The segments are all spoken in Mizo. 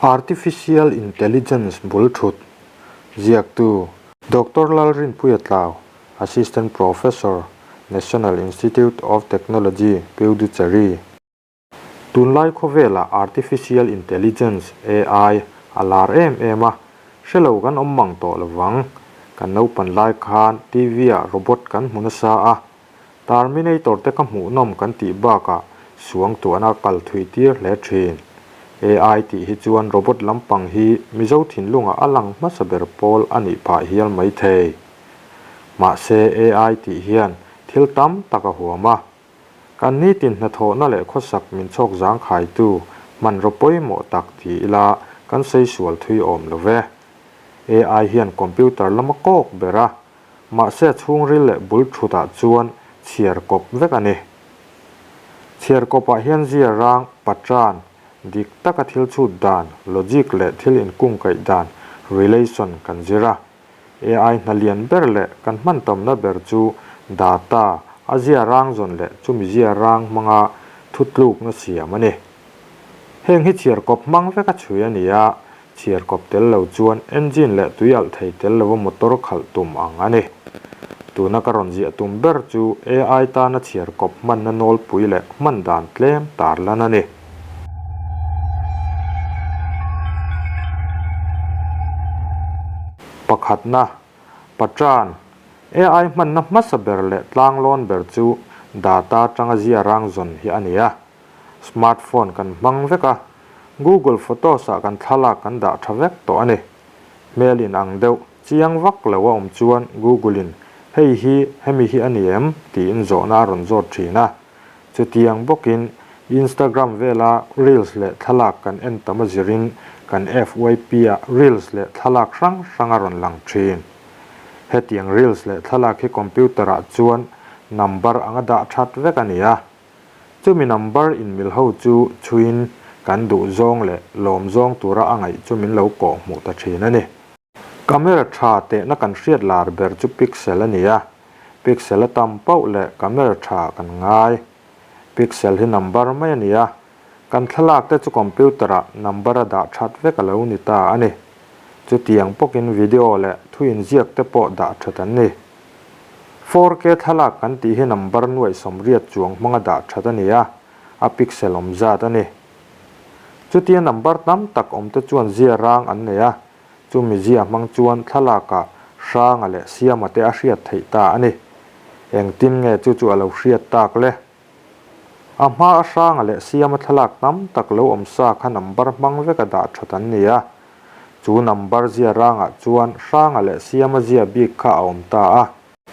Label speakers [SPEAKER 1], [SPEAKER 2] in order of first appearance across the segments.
[SPEAKER 1] Artificial Intelligence bul thut ziaktu Doctor Lalrinpuia Tlau, Assistant Professor, National Institute of Technology, Puducherry. Tunlai khawvelah Artificial Intelligence, AI, a lar em em a, hre lo kan awm mang tawh lovang. Kan naupan lai khan TV-ah robot kan hmu nasa a, Terminator te kha hmuhnawm kan tih bakah suangtuahna kal thui tir hle thin. AI tih hi chuan robot lampang hi Mizo thinlungah a lang hmasa ber pawl a nih phah hial mai thei. Mahse AI tih hian thil tam tak a huam a. Kan nitin hnathawhna leh khawsak min chhawk zangkhaitu hmanraw pawimawh tak ti ila kan sawi sual thui awm lo ve. AI hian computer lama kawk ber a, Mahse a chhungril leh bul thutah chuan chhiar kawp vek a ni. Chhiar kawpah hian zia rang, patran, dik taka thil chhut dan, logic leh thil inkungkaih dan, relation, kan zir a. AI hna lian ber leh kan hman tamna ber chu data, a zia rang zawn leh chumi zia rang hmanga thutlukna siam a ni. Heng hi chhiar kawp hmang veka chhui a ni a, Chhiar kawp tel lo chuan engine leh tui alh thei tel lova motor khalh tum ang a ni. Tuna ka rawn ziah tum ber chu AI tana chhiar kawp hmanna nawlpui leh hman dan tlem tarlan a ni. Pakhatna, Patran, AI hmanna hmasa ber leh tlanglawn ber chu data atanga zia rang zawn hi a ni a. Smartphone kan hmang vek a, Google Photos ah kan thlalak kan dah tha vek tawh a ni. Hmel in ang deuh, chiang vak lo a awm chuan Google in hei hi hemi hi a ni em? tiin zawhna a rawn zawt thin a. Chutiang bawkin Instagram vela Reels leh thlalak kan en tam a zirin kan FYP ah Reels leh thlalak hrang hrang a rawn lang thin. Hetiang Reels leh thlalak hi computer ah chuan number anga dah that vek a ni a. Chumi number inmil ho chu chhuiin kan duh zawng leh lawm zawng tura a ngaih chu min lo kawh hmuh ta thin a ni. Camera tha tehna kan hriat lar ber chu pixel a ni a, pixel a tam pauh leh camera tha kan ngai. Pixel hi number mai a ni a, kan thlalak te chu computer ah number a dah that vek a lo ni ta a ni. Chutiang pawkin video leh thu inziak te pawh dah that an ni. 4K thlalak kan tih hi number nuaih 80 chuang hmanga dah that a ni a, a pixel awm zat a ni. Chutia number tam tak awm te chuan zia rang an nei a, chumi zia hmang chuan thlalakah Hranga leh Siama te a hriat theih ta a ni. Engtin nge chu chu a lo hriat tak le? A hma a Hranga leh Siama thlalak tam tak lo awm sa kha number hmang veka dah that an ni a. Chu number zia rangah chuan Hranga leh Siama zia bik kha a awm ta a.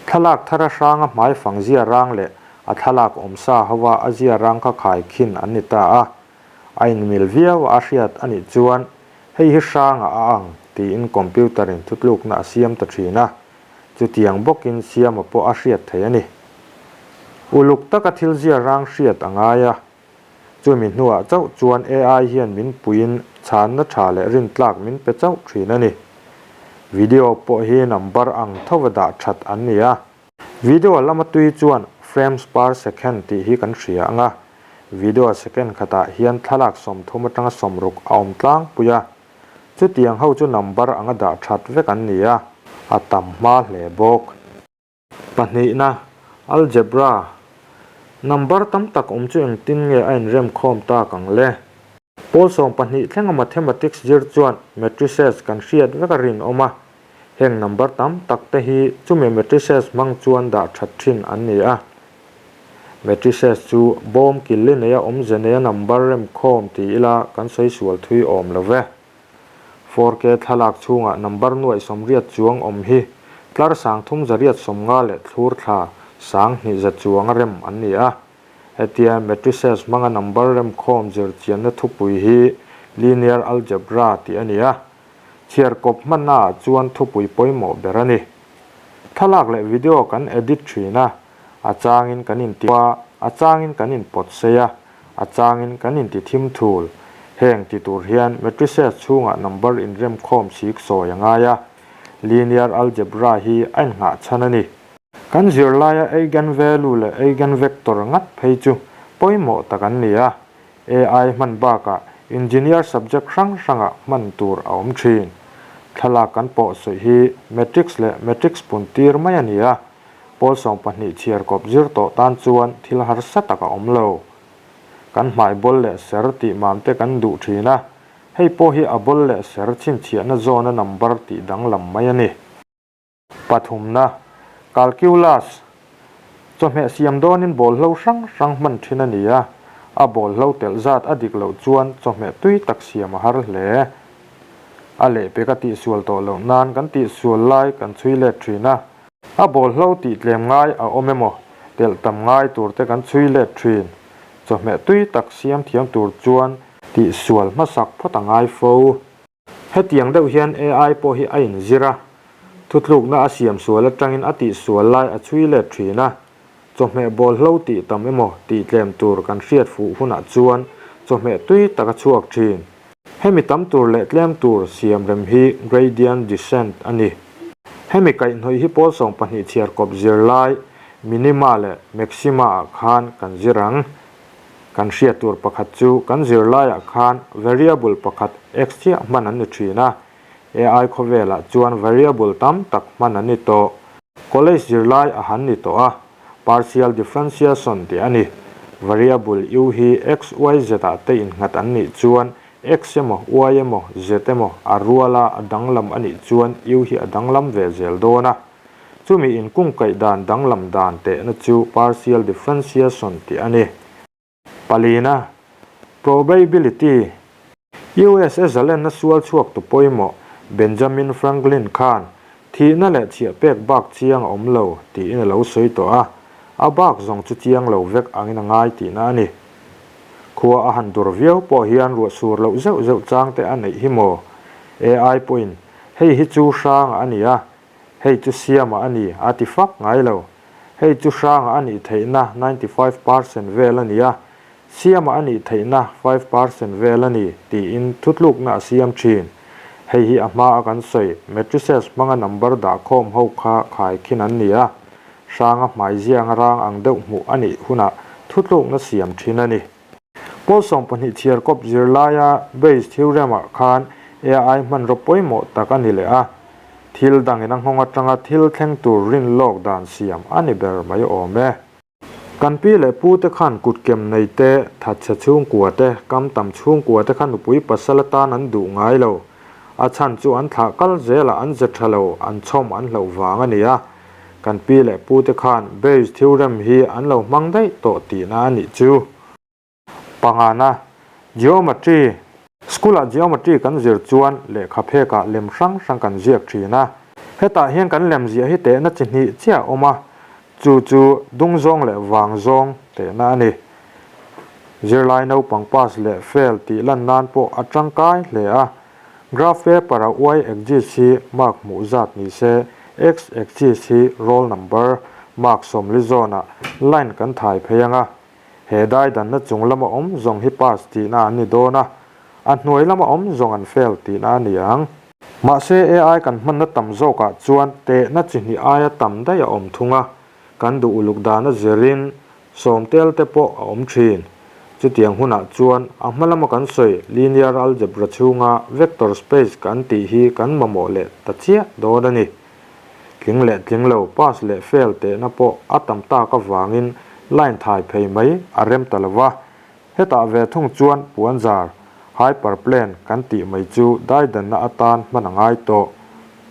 [SPEAKER 1] Thlalak thara Hranga hmaifang zia rang leh a thlalak awm sa hova a zia rang kha khai khin an ni ta a. A inmil viau a hriat a nih chuan hei hi Hranga a ang tiin computer in thutlukna a siam ta thin a. Chutiang bawkin Siama pawh a hriat thei a ni. Uluk taka thil zia rang hriat a ngai a. Chumi hnuah chauh chuan AI hian min puiin chhanna tha leh rintlak min pe chauh thin a ni. Video pawh hi number ang thova dah that an ni a. Video lama tui chuan frames per second tih hi kan hria ang a. Video second khatah hian thlalak 30 atanga 60 a awm tlangpui a. Chutiang ho chu number anga dah that vek an ni a, a tam hma hle bawk. Pahnihna, Algebra. Number tam tak awm chu engtin nge a inrem khawm tak ang le? Pawl 12 thlenga mathematics zir chuan matrices kan hriat vek a rinawm a, heng number tam tak te hi chumi matrices hmang chuan dah that thin an ni a. Matrices chu bawm killi neia awmze neia number rem khawm ti ila kan sawi sual thui awm lo ve. 4K thlalak chhungah number nuaih 80 chuang awm hi tlar 385 leh thlur thla 2000 chuanga rem an ni a. Hetia matrices hmanga number rem khawm zir chianna thupui hi linear algebra tih a ni a. Chhiar kawp hmannaah chuan thupui pawimawh ber a ni. Thlalak leh video kan edit thin a, a changin kan inti a, a changin kan inpawt sei a, a changin kan inti thim thul. Heng ti tur hian matrices chhungah number inrem khawm sik sawi a ngai a, linear algebra hi a innghah chhan a ni. Kan zirlaia eigenvalue leh eigenvector ngat phei chu pawimawh tak an ni a, AI hman bakah Engineer subject hrang hrangah hman tur a awm thin. Thlalak kan pawh suih hi matrix leh matrix pun tir mai a ni a, pawl 12 chhiar kawp zir tawh tan chuan thil harsa tak a awm lo. Kan hmai bawl leh ser tih mam te kan duh thin a, hei pawh hi a bawl leh ser chhinchhiahna zawna number tih danglam mai a ni. Pathumna, Calculus, Chawhmeh siam dawnin bawlhlo hrang hrang hman thin a ni a, a bawlhlo telh zat a dik loh chuan chawhmeh tui tak siam a har hle. A lehpek a tihsual tawh loh nan kan tihsual lai kan chhui let thin a, a bawlhlo tih tlem ngai a awm emaw telh tam ngai tur te kan chhui let thin. Chawhmeh tui tak siam thiam tur chuan tihsual hmasak phawt a ngai fo. Hetiang deuh hian AI pawh hi a inzir a, thutlukna a siam sual atangin a tihsual lai a chhui let thin a. Chawhmeh bawlhlo tih tam emaw tih tlem tur kan hriat fuh hunah chuan chawhmeh tui tak a chhuak thin. Hemi tam tur leh tlem tur siam rem hi gradient descent a ni. Hemi kaihhnawih hi pawl 12 chhiar kawp zirlai minima leh maxima ah khan kan zir ang. Kan hriat tur pakhat chu kan zirlaiah khan variable pakhat x chiah hman an ni thin a, AI khawvelah chuan variable tam tak hman an ni tawh. College zirlai a han ni tawh a, partial differentiation tih a ni. Variable u hi x, y, z ah te innghat an nih chuan x emaw, y emaw, z emaw a ruala a danglam a nih chuan u hi a danglam ve zel dawn a. Chumi inkungkaih dan danglam dan tehna chu partial differentiation tih a ni. Palina, Probability, USA zalenna sual chhuak tu pawimawh Benjamin Franklin khan thihna leh chhiah pek bak chiang a awm lo tiin a lo sawi tawh a, a bak zawng chu chiang lo vek angin a ngai tihna a ni. Khua a han dur viau pawh hian ruah sur loh zeuh zeuh chang te a neih hi maw? AI pawhin hei hi chu hrang a ni a, Hei chu Siama a ni, a ti fak ngai lo. Hei chu Hranga a nih theihna 95 percent vel a ni a, Siama a nih theihna 5 percent vel a ni, tiin thutlukna a siam thin. Hei hi a hma a kan sawi matrices hmanga number dah khawm ho kha khaikhin an ni a, Hranga hmai zianga rang ang deuh hmuh a nih hunah thutlukna siam thin a ni. Pawl 12 chhiar kawp zirlaia Bayes theorem-ah khan AI hmanraw pawimawh tak a ni leh a, thil dangin a nghawng atanga thil thleng tur rin lawk dan siam a ni ber mai awm e. Kan pi leh pu te khan kutkem nei te, thatchhe chhungkua te, kam tam chhungkua te kha nupui pasal atan an duh ngai lo. A chhan chu an thlah kal zelah an ze tha lo, an chhawm an hlauh vang a ni a. Kan pi leh pu te khan Bayes theorem hi an lo hmang daih tawh tihna a nih chu. Pangana, Geometry, School-ah Geometry kan zir chuan lehkha phekah lem hrang hrang kan ziak thin a. Hetah hian kan lem ziah hi tehna chi hnih chiah a awm a, chu chu dung zawng leh vang zawng tehna a ni. Zirlai naupang pass leh fail tih lan nan pawh a tangkai hle a. Graph paper a y axis hi mark hmuh zat ni se, x axis hi roll number, mark 40 zawnah line kan thai phei ang a. He dai danna chung lama awm zawng hi pass tihna an ni dawn a, a hnuai lama awm zawng an fail tihna a ni ang. Mahse AI kan hmanna tam zawkah chuan tehna chi hnih aia tam daih a awm thung a, kan duh uluk dana zirin sawm tel te pawh a awm thin. Chutiang hunah chuan a hma lama kan sawi linear algebra chhunga vector space kan tih hi kan mamawh leh ta chiah dawn a ni. Tling leh tling lo, pass leh fail tehna pawh a tam tak avangin line thai phei mai a rem ta lo va. Hetah ve thung chuan puanzar, hyperplane, kan tih mai chu daidanna atan hman a ngai tawh.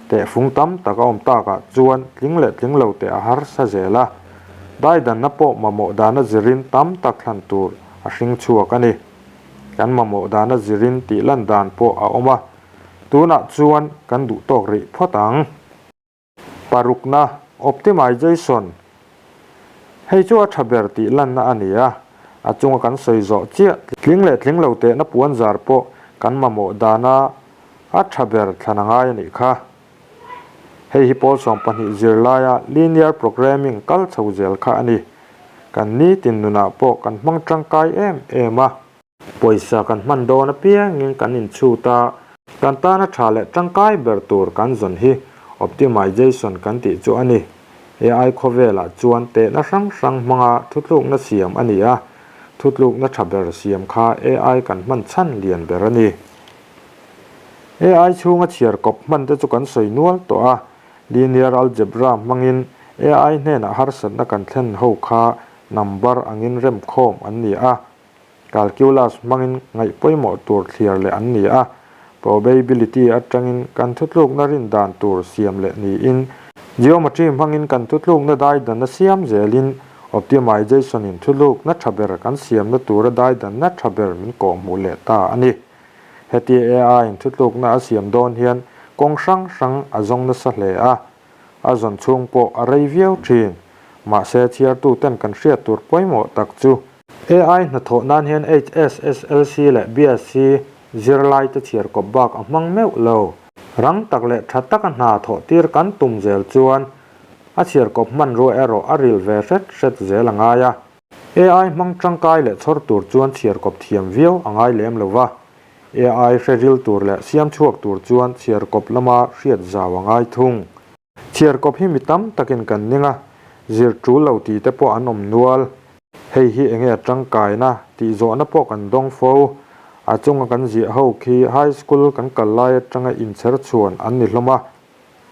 [SPEAKER 1] Tehfung tam tak a awm takah chuan tling leh tling lo teh a harsa zel a. Daidanna pawh mamawh dana zirin tam tak thlan tur a hring chhuak a ni. Kan mamawh dana zirin tih lan dan pawh a awm a. Tunah chuan kan duh tawk rih phawt ang. Parukna, Optimization, Hei chu a tha ber tih lanna a ni a, a chunga kan sawi zawh chiah tling leh tling lo tehna puan zar pawh kan mamawh dana a tha ber thlan a ngai a nih kha. Hei hi pawl 12 zirlaia linear programming kal chho zel kha a ni. Kan nitin nunah pawh kan hmang tangkai em em a. Pawisa kan hman dawn apiangin kan inchhut a, kan tana tha leh tangkai ber tur kan zawn hi optimization kan tih chu a ni. AI khawvelah chuan tehna hrang hrang hmanga thutlukna siam a ni a. Thutlukna tha ber siam kha AI kan hman chhan lian ber a ni. AI chhunga chhiar kawp hman te chu kan sawi nual tawh a, linear algebra hmangin AI hnenah harsatna kan thlen ho kha number angin remkhawm an ni a. Calculus hmangin ngaih pawimawh tur thliar leh an ni a, probability atangin kan thutlukna rin dan tur siam leh niin, geometry hmangin kan thutlukna daidanna siam zelin optimization in thutlukna tha ber kan siamna tura daidanna tha ber min kawhhmuh leh ta a ni. Hetia AI in thutlukna a siam dawn hian kawng hrang hrang a zawng nasa hle a, a zawn chhung pawh a rei viau thin. Mahse chhiartuten kan hriat tur pawimawh tak chu. AI hnathawh nan hian HSSLC leh BSc zirlaite chhiar kawp bak a hmang meuh lo. Rang tak leh tha taka hna thawh tir kan tum zel chuan a chhiar kawp hmanrua erawh a ril ve hret hret zel a ngai a. AI hmang tangkai leh chhawr tur chuan chhiar kawp thiam viau a ngai lem lo va, AI hre ril tur leh siam chhuak tur chuan chhiar kawp lama hriat zau a ngai thung. Chhiar kawp hi mi tam takin kan ning a, zir tul lo tih te pawh an awm nual. Hei hi enge a tangkaina tih zawhna pawh kan dawng fo. A chunga kan ziah ho khi high school kan kal lai atanga inchher chhuan an ni hlawm a,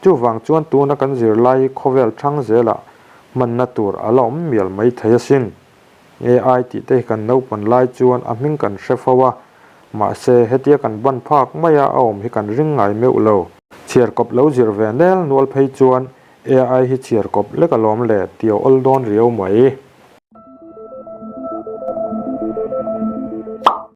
[SPEAKER 1] Chuvang chuan tuna kan zirlai hi khawvel thang zelah hmanna tur a la awm mial mai thei asin. AI tih te hi kan naupan lai chuan a hming kan hre fo a, mahse hetia kan ban phak maia a awm hi kan ring ngai meuh lo. Chhiarkawp lo zir ve nel nual phei chuan AI hi chhiarkawp lek alawm le tih a awl dawn riau mai.